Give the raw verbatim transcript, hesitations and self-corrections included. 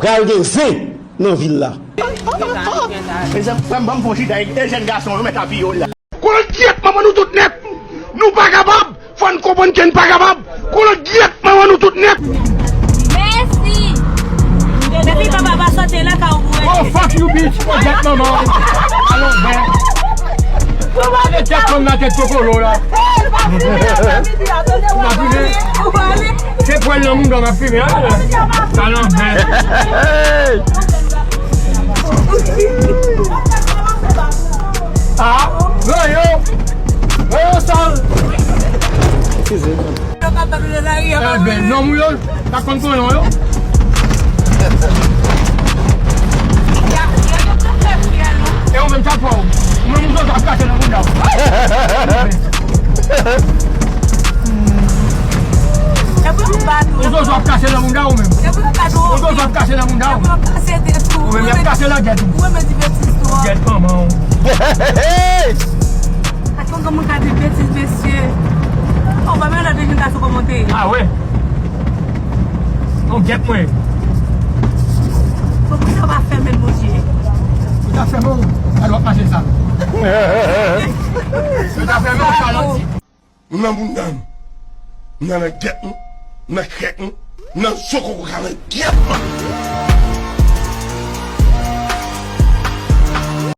Pral gen zen nan vil la. Mezanmi, frè m, ban m fon chita e jèn gason yo mèt apiye w la. Kòlèt gyèt manman nou tout nèt. Nou pa kapab. Fò n konprann ke n pa kapab. Kòlèt gyèt manman nou tout nèt. Mèsi. Depi papa pa sòti la ka ou. Oh, fuck you, bitch. Kòlèt gyèt manman. Alon bè. Gade tèt fanm nan tèt kokolo la. M ap fimen. Se pwèl nan mouda m ap fimen, a. Talan bèt. A, ranyon. Ranyon sal. Enben, nonm ou yo. Sa konn konnen yo. E ou menm sa fè w. Ou menm ou sot ap kache nan mouda w. Ou sot ap kache nan mouda w ou menm. Ou sot ap kache nan mouda w. Ou menm y ap kache nan gèt ou. Gèt manman w. Atann, kòman moun ka di betiz, mesye? Oh, pa men lòt de jen gason kòmante. A wè. Non, gèt mwen. Bon, pou sa pa fèmen, Bondye. Pou sa fèmen, ou pa dwe mache sa. Pou sa fèmen, ou pa dwe. Nou nan bounda nou. Nou nan gèt nou. Nou nan krèk nou. Nou nan zo koko kamen gèt.